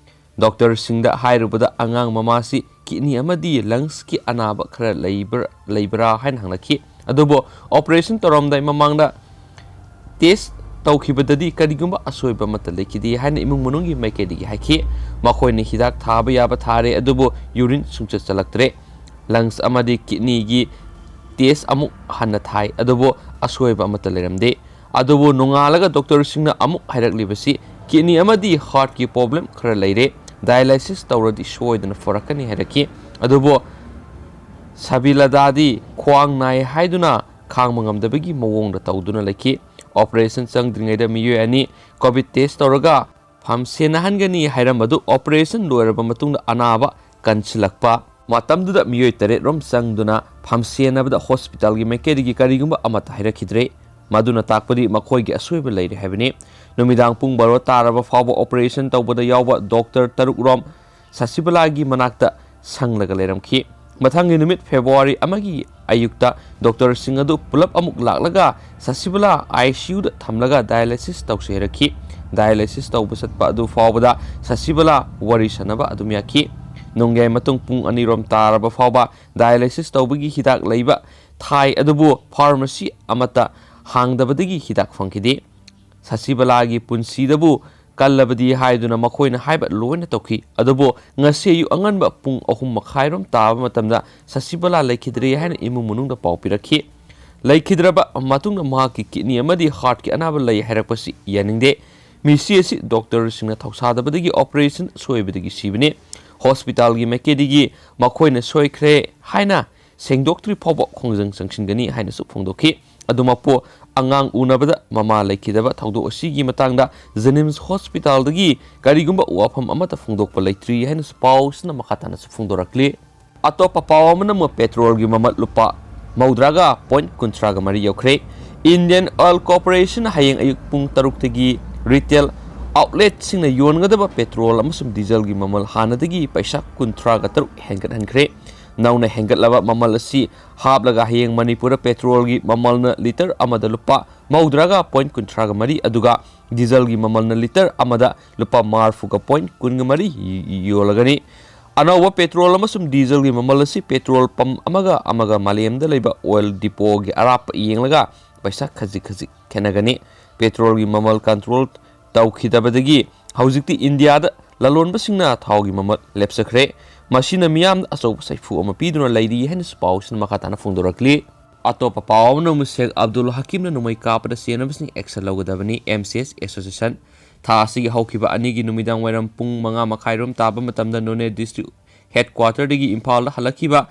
ꯗꯣꯛꯇꯔꯁꯤꯡꯗ ꯍꯥꯏꯔꯨꯕꯗ ꯑꯉꯥꯡ ꯃꯃꯥꯁꯤ ꯀꯤꯗꯅꯤ ꯑꯃꯗꯤ ꯂꯪꯁꯀꯤ ꯑꯅꯥꯕ ꯈꯔ ꯂꯩꯕ꯭ꯔꯥ, ꯂꯩꯕ꯭ꯔꯥ ꯍꯥꯏꯅ ꯍꯪꯂꯛꯈꯤ꯫ ꯑꯗꯨꯕꯨ ꯑꯣꯄꯔꯦꯁꯟ ꯇꯧꯔꯝꯗꯥꯏ ꯃꯃꯥꯡꯗ ꯇꯦꯁ ꯇꯧꯈꯤꯕꯗꯗꯤ ꯀꯔꯤꯒꯨꯝꯕ ꯑꯁꯣꯏꯕ ꯑꯃꯠꯇ ꯂꯩꯈꯤꯗꯦ ꯍꯥꯏꯅ ꯏꯃꯨꯡ ꯃꯅꯨꯡꯒꯤ ꯃꯥꯏꯀꯩꯗꯒꯤ ꯍꯥꯏꯈꯤ꯫ ꯃꯈꯣꯏꯅ ꯍꯤꯗꯥꯛ ꯊꯥꯕ ꯌꯥꯕ ꯊꯥꯔꯦ, ꯑꯗꯨꯕꯨ ꯌꯨꯔꯤꯟ ꯁꯨꯡꯆꯠ ꯆꯠꯂꯛꯇ꯭ꯔꯦ꯫ ꯂꯪꯁ ꯑꯃꯗꯤ ꯀꯤꯗꯅꯤꯒꯤ ꯇꯦꯁ ꯑꯃꯨꯛ ꯍꯟꯅ ꯊꯥꯏ, ꯑꯗꯨꯕꯨ ꯑꯁꯣꯏꯕ ꯑꯃꯠꯇ ꯂꯩꯔꯝꯗꯦ꯫ ꯑꯗꯨꯕꯨ ꯅꯣꯡꯉꯥꯜꯂꯒ ꯗꯣꯛꯇꯔꯁꯤꯡꯅ ꯑꯃꯨꯛ ꯍꯥꯏꯔꯛꯂꯤꯕꯁꯤ ꯀꯤꯗꯅꯤ ꯑꯃꯗꯤ ꯍꯥꯔꯠꯀꯤ ꯄ꯭ꯔꯣꯕ꯭ꯂꯦꯝ ꯈꯔ ꯂꯩꯔꯦ, ꯗꯥꯏꯂꯥꯏꯁꯤꯁ ꯇꯧꯔꯗꯤ ꯁꯣꯏꯗꯅ ꯐꯔꯛꯀꯅꯤ ꯍꯥꯏꯔꯛꯈꯤ꯫ ꯑꯗꯨꯕꯨ ꯁꯕꯤꯂꯗꯥꯗꯤ ꯈ꯭ꯋꯥꯡ ꯅꯥꯏ ꯍꯥꯏꯗꯨꯅ ꯈꯥꯡꯕ ꯉꯝꯗꯕꯒꯤ ꯃꯑꯣꯡꯗ ꯇꯧꯗꯨꯅ ꯂꯩꯈꯤ꯫ ꯑꯣꯄꯔꯦꯁꯟ ꯆꯪꯗ꯭ꯔꯤꯉꯩꯗ ꯃꯤꯑꯣꯏ ꯑꯅꯤ ꯀꯣꯚꯤꯗ ꯇꯦꯁ ꯇꯧꯔꯒ ꯐꯝꯁꯦꯟꯅꯍꯟꯒꯅꯤ ꯍꯥꯏꯔꯝꯕꯗꯨ ꯑꯣꯄꯔꯦꯁꯟ ꯂꯣꯏꯔꯕ ꯃꯇꯨꯡꯗ ꯑꯅꯥꯕ ꯀꯟꯁꯤꯜꯂꯛꯄ꯫ ꯃꯇꯝꯗꯨꯗ ꯃꯤꯑꯣꯏ ꯇꯔꯦꯠ ꯔꯣꯝ ꯆꯪꯗꯨꯅ ꯐꯝꯁꯦꯟꯅꯕꯗ ꯍꯣꯁꯄꯤꯇꯥꯜꯒꯤ ꯃꯥꯏꯀꯩꯗꯒꯤ ꯀꯔꯤꯒꯨꯝꯕ ꯑꯃꯠꯇ ꯍꯥꯏꯔꯛꯈꯤꯗ꯭ꯔꯦ꯫ ꯃꯗꯨꯅ ꯇꯥꯛꯄꯗꯤ ꯃꯈꯣꯏꯒꯤ ꯑꯁꯣꯏꯕ ꯂꯩꯔꯦ ꯍꯥꯏꯕꯅꯤ꯫ ꯅꯨꯃꯤꯗꯥꯡ ꯄꯨꯡ ꯕꯥꯔꯣ ꯇꯥꯔꯕ ꯐꯥꯎꯕ ꯑꯣꯄꯔꯦꯁꯟ ꯇꯧꯕꯗ ꯌꯥꯎꯕ ꯗꯣꯛꯇꯔ ꯇꯔꯨꯛ ꯔꯣꯝ ꯁꯁꯤꯕꯂꯥꯒꯤ ꯃꯅꯥꯛꯇ ꯁꯪꯂꯒ ꯂꯩꯔꯝꯈꯤ꯫ ꯃꯊꯪꯒꯤ ꯅꯨꯃꯤꯠ ꯐꯦꯕ꯭ꯔꯨꯋꯥꯔꯤ ꯑꯃꯒꯤ ꯑꯌꯨꯛꯇ ꯗꯣꯛꯇꯔꯁꯤꯡ ꯑꯗꯨ ꯄꯨꯂꯞ ꯑꯃꯨꯛ ꯂꯥꯛꯂꯒ ꯁꯁꯤꯕꯂꯥ ICUꯗ ꯊꯝꯂꯒ dialysis ꯇꯧꯁꯤ ꯍꯥꯏꯔꯛꯈꯤ꯫ Dialysis ꯇꯧꯕ ꯆꯠꯄ ꯑꯗꯨ ꯐꯥꯎꯕꯗ ꯁꯁꯤꯕꯂꯥ ꯋꯥꯔꯤ ꯁꯥꯟꯅꯕ ꯑꯗꯨꯝ ꯌꯥꯈꯤ꯫ ꯅꯣꯡꯌꯥꯏ ꯃꯇꯨꯡ ꯄꯨꯡ ꯑꯅꯤꯔꯣꯝ ꯇꯥꯔꯕ ꯐꯥꯎꯕ dialysis ꯇꯧꯕꯒꯤ ꯍꯤꯗꯥꯛ ꯂꯩꯕ ꯊꯥꯏ ꯑꯗꯨꯕꯨ pharmacy ꯑꯃꯠꯇ ꯍꯥꯡꯗꯕꯗꯒꯤ ꯍꯤꯗꯥꯛ ꯐꯪꯈꯤꯗꯦ꯫ ꯁꯁꯤꯕꯂꯥꯒꯤ ꯄꯨꯟꯁꯤꯗꯕꯨ ꯀꯜꯂꯕꯗꯤ ꯍꯥꯏꯗꯨꯅ ꯃꯈꯣꯏꯅ ꯍꯥꯏꯕ ꯂꯣꯏꯅ ꯇꯧꯈꯤ꯫ ꯑꯗꯨꯕꯨ ꯉꯁꯤ ꯑꯌꯨꯛ ꯑꯉꯟꯕ ꯄꯨꯡ ꯑꯍꯨꯝ ꯃꯈꯥꯏꯔꯣꯝ ꯇꯥꯕ ꯃꯇꯝꯗ ꯁꯁꯤꯕꯂꯥ ꯂꯩꯈꯤꯗ꯭ꯔꯦ ꯍꯥꯏꯅ ꯏꯃꯨꯡ ꯃꯅꯨꯡꯗ ꯄꯥꯎ ꯄꯤꯔꯛꯈꯤ꯫ ꯂꯩꯈꯤꯗ꯭ꯔꯕ ꯃꯇꯨꯡꯗ ꯃꯍꯥꯛꯀꯤ kidney ꯑꯃꯗꯤ heartꯀꯤ ꯑꯅꯥꯕ ꯂꯩ ꯍꯥꯏꯔꯛꯄꯁꯤ ꯌꯥꯅꯤꯡꯗꯦ꯫ ꯃꯤꯁꯤ ꯑꯁꯤ ꯗꯣꯛꯇꯔꯁꯤꯡꯅ ꯊꯧꯁꯥꯗꯕꯗꯒꯤ operation ꯁꯣꯏꯕꯗꯒꯤ ꯁꯤꯕꯅꯤ꯫ Hospitalꯒꯤ ꯃꯥꯏꯀꯩꯗꯒꯤ ꯃꯈꯣꯏꯅ ꯁꯣꯏꯈ꯭ꯔꯦ ꯍꯥꯏꯅ ꯁꯦꯡꯗꯣꯛꯇ꯭ꯔꯤ ꯐꯥꯎꯕ ꯈꯣꯡꯖꯪ ꯆꯪꯁꯤꯟꯒꯅꯤ ꯍꯥꯏꯅꯁꯨ ꯐꯣꯡꯗꯣꯛꯈꯤ꯫ ꯑꯗꯨꯃꯛꯄꯨ, ꯑꯉꯥꯡ ꯎꯅꯕꯗ ꯃꯃꯥ ꯂꯩꯈꯤꯗꯕ ꯊꯧꯗꯣꯛ ꯑꯁꯤꯒꯤ ꯃꯇꯥꯡꯗ JNIMS Hospitalꯗꯒꯤ ꯀꯔꯤꯒꯨꯝꯕ ꯋꯥꯐꯝ ꯑꯃꯠꯇ ꯐꯣꯡꯗꯣꯛꯄ ꯂꯩꯇ꯭ꯔꯤ ꯍꯥꯏꯅꯁꯨ ꯄꯥꯎꯁꯤꯅ ꯃꯈꯥ ꯇꯥꯅꯁꯨ ꯐꯣꯡꯗꯣꯔꯛꯂꯤ꯫ ꯑꯇꯣꯞꯄ ꯄꯥꯎ ꯑꯃꯅ ꯑꯃꯨꯛ petrolꯒꯤ ꯃꯃꯜ ꯂꯨꯄꯥ ꯃꯧꯗ꯭ꯔꯥꯒ point ꯀꯨꯟꯊ꯭ꯔꯥꯒ ꯃꯔꯤ ꯌꯧꯈ꯭ꯔꯦ꯫ Indian Oil Corporationꯅ ꯍꯌꯦꯡ ꯑꯌꯨꯛ ꯄꯨꯡ ꯇꯔꯨꯛꯇꯒꯤ retail outletꯁꯤꯡꯅ ꯌꯣꯟꯒꯗꯕ petrol ꯑꯃꯁꯨꯡ dieselꯒꯤ ꯃꯃꯜ ꯍꯥꯟꯅꯗꯒꯤ ꯄꯩꯁꯥ ꯀꯨꯟꯊ꯭ꯔꯥꯒ ꯇꯔꯨꯛ ꯍꯦꯟꯒꯠꯍꯟꯈ꯭ꯔꯦ꯫ ꯅꯧꯅ ꯍꯦꯟꯒꯠꯂꯕ ꯃꯃꯜ ꯑꯁꯤ ꯍꯥꯞꯂꯒ ꯍꯌꯦꯡ ꯃꯅꯤꯄꯨꯔꯗ petrolꯒꯤ ꯃꯃꯜꯅ litre ꯑꯃꯗ ꯂꯨꯄꯥ ꯃꯧꯗ꯭ꯔꯥꯒ point ꯀꯨꯟꯊ꯭ꯔꯥꯒ ꯃꯔꯤ, ꯑꯗꯨꯒ dieselꯒꯤ ꯃꯃꯜꯅ litre ꯑꯃꯗ ꯂꯨꯄꯥ ꯃꯔꯤꯐꯨꯒ point ꯀꯨꯟꯒ ꯃꯔꯤ ꯌꯣꯜꯂꯒꯅꯤ꯫ ꯑꯅꯧꯕ petrol ꯑꯃꯁꯨꯡ dieselꯒꯤ ꯃꯃꯜ ꯑꯁꯤ petrol pump ꯑꯃꯒ ꯑꯃꯒ ꯃꯥꯂꯦꯝꯗ ꯂꯩꯕ oil depotꯒꯤ ꯑꯔꯥꯞꯄ ꯌꯦꯡꯂꯒ ꯄꯩꯁꯥ ꯈꯖꯤꯛ ꯈꯖꯤꯛ ꯈꯦꯠꯅꯒꯅꯤ꯫ Petrolꯒꯤ ꯃꯃꯜ control ꯇꯧꯈꯤꯗꯕꯗꯒꯤ ꯍꯧꯖꯤꯛꯇꯤ ꯏꯟꯗꯤꯌꯥꯗ ꯂꯂꯣꯟꯕꯁꯤꯡꯅ ꯊꯥꯎꯒꯤ ꯃꯃꯜ ꯂꯦꯞꯆꯈ꯭ꯔꯦ꯫ ꯃꯁꯤꯅ ꯃꯤꯌꯥꯝꯗ ꯑꯆꯧꯕ ꯁꯥꯐꯨ ꯑꯃ ꯄꯤꯗꯨꯅ ꯂꯩꯔꯤ ꯍꯥꯏꯅꯁꯨ ꯄꯥꯎꯁꯤꯅ ꯃꯈꯥ ꯇꯥꯅ ꯐꯣꯡꯗꯣꯔꯛꯂꯤ꯫ ꯑꯇꯣꯞꯄ ꯄꯥꯎ ꯑꯃꯅ ꯑꯃꯨꯛ ꯁꯦꯈ ꯑꯕꯗꯨꯜ ꯍꯀꯤꯝꯅ ꯅꯣꯡꯃꯩ ꯀꯥꯞꯄꯗ ꯆꯦꯟꯅꯕꯁꯤꯡ action ꯂꯧꯒꯗꯕꯅꯤ, MCS Association꯫ ꯊꯥ ꯑꯁꯤꯒꯤ ꯍꯧꯈꯤꯕ ꯑꯅꯤꯒꯤ ꯅꯨꯃꯤꯗꯥꯡ ꯋꯥꯏꯔꯝ ꯄꯨꯡ ꯃꯉꯥ ꯃꯈꯥꯏꯔꯣꯝ ꯇꯥꯕ ꯃꯇꯝꯗ ꯅꯣꯅꯦ district headquarterꯗꯒꯤ ꯏꯝꯐꯥꯜꯗ ꯍꯜꯂꯛꯈꯤꯕ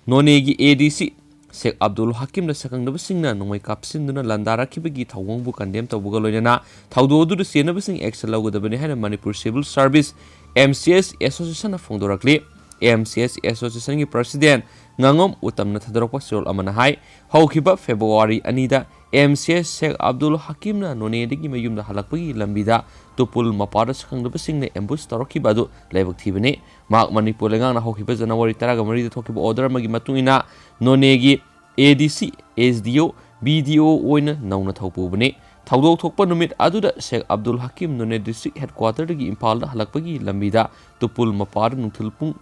ꯅꯣꯅꯦꯒꯤ ADC ꯁꯦꯈ ꯑꯕꯗꯨꯜ ꯍꯀꯤꯝꯗ ꯁꯛꯈꯪꯅꯕꯁꯤꯡꯅ ꯅꯣꯡꯃꯩ ꯀꯥꯞꯁꯤꯟꯗꯨꯅ ꯂꯥꯟꯗꯥꯔꯛꯈꯤꯕꯒꯤ ꯊꯧꯑꯣꯡꯕꯨ condemn ꯇꯧꯕꯒ ꯂꯣꯏꯅꯅ ꯊꯧꯗꯣꯛ ꯑꯗꯨꯗ ꯆꯦꯟꯅꯕꯁꯤꯡ action ꯂꯧꯒꯗꯕꯅꯤ ꯍꯥꯏꯅ ꯃꯅꯤꯄꯨꯔ Civil Service, MCS Associationꯅ ꯐꯣꯡꯗꯣꯔꯛꯂꯤ꯫ ꯑꯦꯝ ꯁꯤ ꯑꯦꯁ ꯑꯦꯁꯣꯁꯤꯌꯦꯁꯟꯒꯤ ꯄ꯭ꯔꯁꯤꯗꯦꯟ ꯉꯥꯉꯣꯝ ꯎꯇꯝꯅ ꯊꯥꯗꯣꯔꯛꯄ ꯆꯦꯔꯣꯜ ꯑꯃꯅ ꯍꯥꯏ, ꯍꯧꯈꯤꯕ ꯐꯦꯕ꯭ꯔꯨꯋꯥꯔꯤ ꯑꯅꯤꯗ ꯑꯦꯝ ꯁꯤ ꯑꯦꯁ ꯁꯦꯈ ꯑꯕꯗꯨꯜ ꯍꯀꯤꯝꯅ ꯅꯣꯅꯦꯗꯒꯤ ꯃꯌꯨꯝꯗ ꯍꯜꯂꯛꯄꯒꯤ ꯂꯝꯕꯤꯗ ꯇꯨꯄꯨꯜ ꯃꯄꯥꯗ ꯁꯛꯈꯪꯗꯕꯁꯤꯡꯅ ꯑꯦꯝꯕꯨꯁ ꯇꯧꯔꯛꯈꯤꯕ ꯑꯗꯨ ꯂꯥꯏꯕꯛ ꯊꯤꯕꯅꯤ꯫ ꯃꯍꯥꯛ ꯃꯅꯤꯄꯨꯔ ꯂꯩꯉꯥꯛꯅ ꯍꯧꯈꯤꯕ ꯖꯅꯋꯥꯔꯤ ꯇꯔꯥꯃꯔꯤꯗ ꯊꯣꯛꯈꯤꯕ ꯑꯣꯔꯗꯔ ꯑꯃꯒꯤ ꯃꯇꯨꯡ ꯏꯟꯅ ꯅꯣꯅꯦꯒꯤ ꯑꯦ ꯗꯤ ꯁꯤ, ꯑꯦꯁ ꯗꯤ ꯑꯣ, ꯕꯤ ꯗꯤ ꯑꯣ ꯑꯣꯏꯅ ꯅꯧꯅ ꯊꯧ ꯄꯨꯕꯅꯤ꯫ ꯊꯧꯗꯣꯛ ꯊꯣꯛꯄ ꯅꯨꯃꯤꯠ ꯑꯗꯨꯗ ꯁꯦꯈ ꯑꯕꯗꯨꯜ ꯍꯀꯤꯝ ꯅꯣꯅꯦ ꯗꯤꯁꯇ꯭ꯔꯤꯛ ꯍꯦꯗꯀ꯭ꯋꯥꯇꯔꯗꯒꯤ ꯏꯝꯐꯥꯜꯗ ꯍꯜꯂꯛꯄꯒꯤ ꯂꯝꯕꯤꯗ ꯇꯨꯄꯨꯜ ꯃꯄꯥꯗ ꯅꯨꯡꯊꯤꯜ ꯄꯨꯡ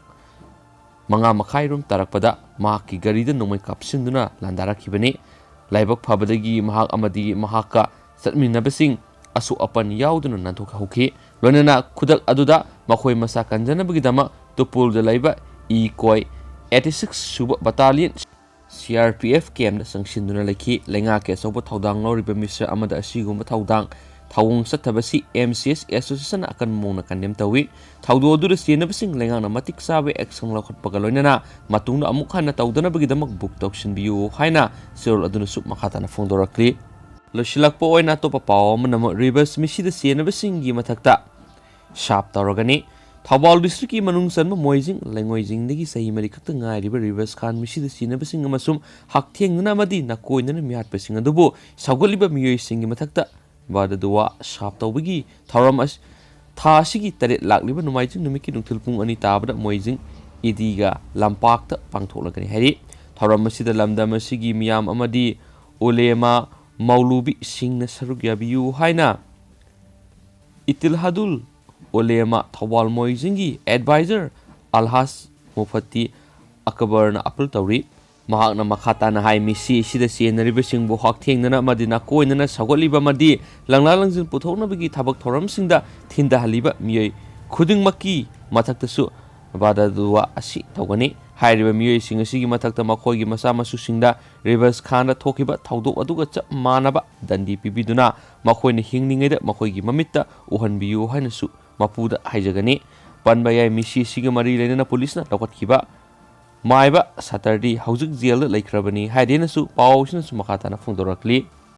ꯃꯉꯥ ꯃꯈꯥꯏ ꯔꯣꯝ ꯇꯥꯔꯛꯄꯗ ꯃꯍꯥꯛꯀꯤ ꯒꯥꯔꯤꯗ ꯅꯣꯡꯃꯩ ꯀꯥꯞꯁꯤꯟꯗꯨꯅ ꯂꯥꯟꯗꯥꯔꯛꯈꯤꯕꯅꯤ꯫ ꯂꯥꯏꯕꯛ ꯐꯕꯗꯒꯤ ꯃꯍꯥꯛ ꯑꯃꯗꯤ ꯃꯍꯥꯛꯀ ꯆꯠꯃꯤꯟꯅꯕꯁꯤꯡ ꯑꯁꯣꯛ ꯑꯄꯟ ꯌꯥꯎꯗꯅ ꯅꯥꯟꯊꯣꯛꯍꯧꯈꯤ꯫ ꯂꯣꯏꯅꯅ ꯈꯨꯗꯛ ꯑꯗꯨꯗ ꯃꯈꯣꯏ ꯃꯁꯥ ꯀꯟꯖꯅꯕꯒꯤꯗꯃꯛ ꯇꯨꯄꯨꯜꯗ ꯂꯩꯕ ꯏ ꯀꯣꯏ ꯑꯩꯠꯇꯤ ꯁꯤꯛꯁ ꯁꯨꯕ ꯕꯇꯥꯂꯤꯌꯟ ꯁꯤ ꯑꯥꯔ ꯄꯤ ꯑꯦꯐ ꯀꯦꯝꯗ ꯆꯪꯁꯤꯟꯗꯨꯅ ꯂꯩꯈꯤ꯫ ꯂꯩꯉꯥꯛꯀꯤ ꯑꯆꯧꯕ ꯊꯧꯗꯥꯡ ꯂꯧꯔꯤꯕ ꯃꯤꯁꯛ ꯑꯃꯗ ꯑꯁꯤꯒꯨꯝꯕ ꯊꯧꯗꯥꯡ ꯊꯧꯑꯣꯡ ꯆꯠꯊꯕꯁꯤ ꯑꯦꯝ ꯁꯤ ꯑꯦꯁ ꯑꯦꯁꯣꯁꯤꯌꯦꯁꯟꯅ ꯑꯀꯟꯕ ꯃꯑꯣꯡꯗ ꯀꯟꯗꯦꯝ ꯇꯧꯏ꯫ ꯊꯧꯗꯣꯛ ꯑꯗꯨꯗ ꯆꯦꯟꯅꯕꯁꯤꯡ ꯂꯩꯉꯥꯛꯅ ꯃꯇꯤꯛ ꯆꯥꯕ ꯑꯦꯛꯁꯟ ꯂꯧꯈꯠꯄꯒ ꯂꯣꯏꯅꯅ ꯃꯇꯨꯡꯗ ꯑꯃꯨꯛ ꯍꯟꯅ ꯇꯧꯗꯅꯕꯒꯤꯗꯃꯛ ꯕꯨꯛ ꯇꯧꯁꯤꯟꯕꯤꯌꯨ ꯍꯥꯏꯅ ꯆꯦꯔꯣꯜ ꯑꯗꯨꯅꯁꯨ ꯃꯈꯥ ꯇꯥꯅ ꯐꯣꯡꯗꯣꯔꯛꯂꯤ꯫ ꯂꯣꯏꯁꯤꯜꯂꯛꯄ ꯑꯣꯏꯅ ꯑꯇꯣꯞꯄ ꯄꯥꯎ ꯑꯃꯅ ꯑꯃꯨꯛ ꯔꯤꯚꯔꯁ ꯃꯤꯁꯤꯗ ꯆꯦꯟꯅꯕꯁꯤꯡꯒꯤ ꯃꯊꯛꯇ ꯁꯥꯞ ꯇꯧꯔꯒꯅꯤ꯫ ꯊꯧꯕꯥꯜ ꯗꯤꯁꯇ꯭ꯔꯤꯛꯀꯤ ꯃꯅꯨꯡ ꯆꯟꯕ ꯃꯣꯏꯖꯤꯡ, ꯂꯩꯉꯣꯏꯖꯤꯡꯗꯒꯤ ꯆꯍꯤ ꯃꯔꯤ ꯈꯛꯇ ꯉꯥꯏꯔꯤꯕ ꯔꯤꯚꯔꯁ ꯈꯥꯟ ꯃꯤꯁꯤꯗ ꯆꯦꯟꯅꯕꯁꯤꯡ ꯑꯃꯁꯨꯡ ꯍꯛꯊꯦꯡꯅꯅ ꯑꯃꯗꯤ ꯅꯥꯀꯣꯏꯅꯅ ꯃꯤꯍꯥꯠꯄꯁꯤꯡ ꯑꯗꯨꯕꯨ ꯁꯧꯒꯠꯂꯤꯕ ꯃꯤꯑꯣꯏꯁꯤꯡꯒꯤ ꯃꯊꯛꯇ ꯕꯥꯗꯗꯨꯋꯥ ꯁꯥꯞ ꯇꯧꯕꯒꯤ ꯊꯧꯔꯝ ꯑꯁ-, ꯊꯥ ꯑꯁꯤꯒꯤ ꯇꯔꯦꯠ ꯂꯥꯛꯂꯤꯕ ꯅꯣꯡꯃꯥꯏꯖꯤꯡ ꯅꯨꯃꯤꯠꯀꯤ ꯅꯨꯡꯊꯤꯜ ꯄꯨꯡ ꯑꯅꯤ ꯇꯥꯕꯗ ꯃꯣꯏꯖꯤꯡ ꯏꯗꯤꯒꯥ ꯂꯝꯄꯥꯛꯇ ꯄꯥꯡꯊꯣꯛꯂꯒꯅꯤ ꯍꯥꯏꯔꯤ꯫ ꯊꯧꯔꯝ ꯑꯁꯤꯗ ꯂꯝꯗꯝ ꯑꯁꯤꯒꯤ ꯃꯤꯌꯥꯝ ꯑꯃꯗꯤ ꯎꯂꯦꯃꯥ ꯃꯧꯂꯨꯕꯤꯁꯤꯡꯅ ꯁꯔꯨꯛ ꯌꯥꯕꯤꯌꯨ ꯍꯥꯏꯅ ꯏꯇꯤꯜꯍꯥꯗꯨꯜ ꯎꯂꯦꯃꯥ ꯊꯧꯕꯥꯜ ꯃꯣꯏꯖꯤꯡꯒꯤ ꯑꯦꯗꯚꯥꯏꯖꯔ ꯑꯜꯍꯥꯖ ꯃꯨꯐꯇꯤ ꯑꯛꯕꯔꯅ ꯑꯄꯤꯜ ꯇꯧꯔꯤ꯫ ꯃꯍꯥꯛꯅ ꯃꯈꯥ ꯇꯥꯅ ꯍꯥꯏ, ꯃꯤꯁꯤ ꯑꯁꯤꯗ ꯆꯦꯟꯅꯔꯤꯕꯁꯤꯡꯕꯨ ꯍꯛꯊꯦꯡꯅꯅ ꯑꯃꯗꯤ ꯅꯥꯀꯣꯏꯅꯅ ꯁꯧꯒꯠꯂꯤꯕ ꯑꯃꯗꯤ ꯂꯪꯂꯥ ꯂꯪꯖꯤꯟ ꯄꯨꯊꯣꯛꯅꯕꯒꯤ ꯊꯕꯛ ꯊꯧꯔꯝꯁꯤꯡꯗ ꯊꯤꯟꯊꯍꯜꯂꯤꯕ ꯃꯤꯑꯣꯏ ꯈꯨꯗꯤꯡꯃꯛꯀꯤ ꯃꯊꯛꯇꯁꯨ ꯕꯥꯗꯗꯨꯋꯥ ꯑꯁꯤ ꯇꯧꯒꯅꯤ꯫ ꯍꯥꯏꯔꯤꯕ ꯃꯤꯑꯣꯏꯁꯤꯡ ꯑꯁꯤꯒꯤ ꯃꯊꯛꯇ ꯃꯈꯣꯏꯒꯤ ꯃꯆꯥ ꯃꯁꯨꯁꯤꯡꯗ ꯔꯤꯚꯔꯁ ꯈꯥꯟꯗ ꯊꯣꯛꯈꯤꯕ ꯊꯧꯗꯣꯛ ꯑꯗꯨꯒ ꯆꯞ ꯃꯥꯟꯅꯕ ꯗꯟꯗꯤ ꯄꯤꯕꯤꯗꯨꯅ ꯃꯈꯣꯏꯅ ꯍꯤꯡꯂꯤꯉꯩꯗ ꯃꯈꯣꯏꯒꯤ ꯃꯃꯤꯠꯇ ꯎꯍꯟꯕꯤꯌꯨ ꯍꯥꯏꯅꯁꯨ ꯃꯄꯨꯗ ꯍꯥꯏꯖꯒꯅꯤ꯫ ꯄꯟꯕ ꯌꯥꯏ, ꯃꯤꯁꯤ ꯑꯁꯤꯒ ꯃꯔꯤ ꯂꯩꯅꯅ ꯄꯨꯂꯤꯁꯅ ꯂꯧꯈꯠꯈꯤꯕ ꯃꯥꯏꯕ ꯁꯥꯇꯔꯗꯤ ꯍꯧꯖꯤꯛ ꯖꯦꯜꯗ ꯂꯩꯈ꯭ꯔꯕꯅꯤ ꯍꯥꯏꯗꯦꯅꯁꯨ ꯄꯥꯎ ꯑꯁꯤꯅꯁꯨ ꯃꯈꯥ ꯇꯥꯅ ꯐꯣꯡꯗꯣꯔꯛꯂꯤ꯫